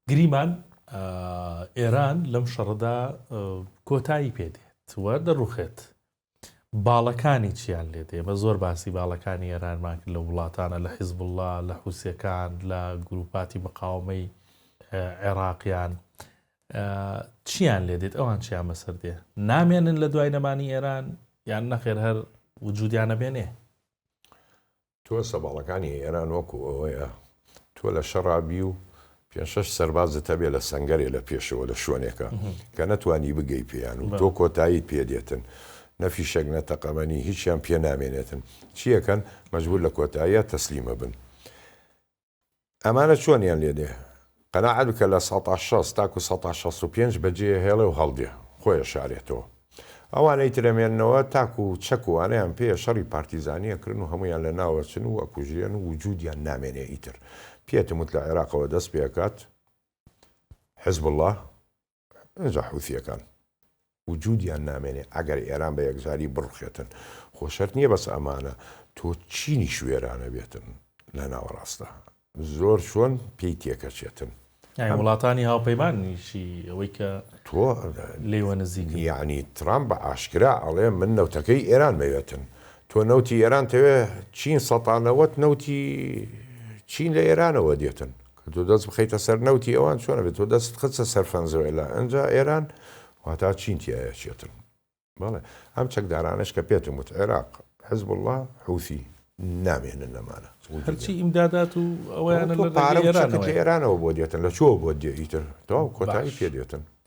گریمان ئێران لەم شەڕەدا کۆتایی پێ دێت و دەڕوخێت. باڵەکانی چیان لێ دێ؟ ئێمە زۆر باسی باڵەکانی ئێرانمان کرد لە وڵاتانە، لە حیزبوڵڵا، لە حوسیەکان، لە گروپاتی مقاومەی عێراقیان. چیان لێ دێت؟ ئەوان چیان بەسەر دێ؟ نامێنن لە دوای نەمانی ئێران یان نەخێر هەر وجودیان ئەمێنێ؟ تۆ سەباڵەکانی ئێران وەکو ئەوەیە تۆ لە شەڕا بی و پێنج شەش سەربازت هەبێ لە سەنگەرێ لە پێشەوە لە شوێنێکە کە نەتوانی بگەی پێیان و تۆ کۆتاییت پێ دێتن نە فیشەک نە تەقەمەنی هیچیان پێ نامێنێتن چیەکەن مەجبور لە کۆتاییا تەسلیمە بن. ئەمانە چۆنیان لێ دێ؟ قەناعەت بکە لە سەتا 60 تاکو سەتا 65 بەجێ هێڵێ و هەڵدێ، خۆی ئەشارێتەوە. ئەوانەی تر ئەمێننەوە تاکو چەک و ئانەیان پێیە شەڕی پارتیزانی ئەکرن و هەموویان لە ناو ئەچن و ئەکوژرێن و وجودیان نامێنێ ئیتر. پێتم وت لە عێراقەوە دەست پێ ئەکات حزبوڵڵا، ئینجا حوثیەکان وجودیان نامێنێ ئەگەر ئێران بە یەکجاری بڕوخێتن خۆ شەرت نییە بەس ئەمانە تۆ چینیش وێرانە بێتن لە ناوەڕاستە زۆر چۆن پێی تێکەچێتن وڵاتانی هاوپەیمانیشی ئەوەی کە تۆ لێوە نزیک یعنی ترامپ بە ئاشکرا ئەڵێ من نەوتەکەی ئێران مەوێتن تۆ نەوتی ئێران تەوێ چین سەتانەوەت نەوتی چین لە ئێرانەوە دێتن کە تۆ دەست بخەیتە سەر نەوتی ئەوان چۆن ئەبێت تۆ دەستت خستە سەر فەنزوێلا ئەنجا ئێران واتا چین تیایا چێتن بەڵێ ئەم چەکدارانەش کە پێتم وت عێراق حزبوڵڵا حوسی نامێنن لەمانە هەرچی ئیمدادات و ئەوەیانە لە پارە و چەکت لە ئێرانەوە بۆ دێتن لە چۆ بۆ دێ ئیتر تەواو کۆتایی پێ دێتن.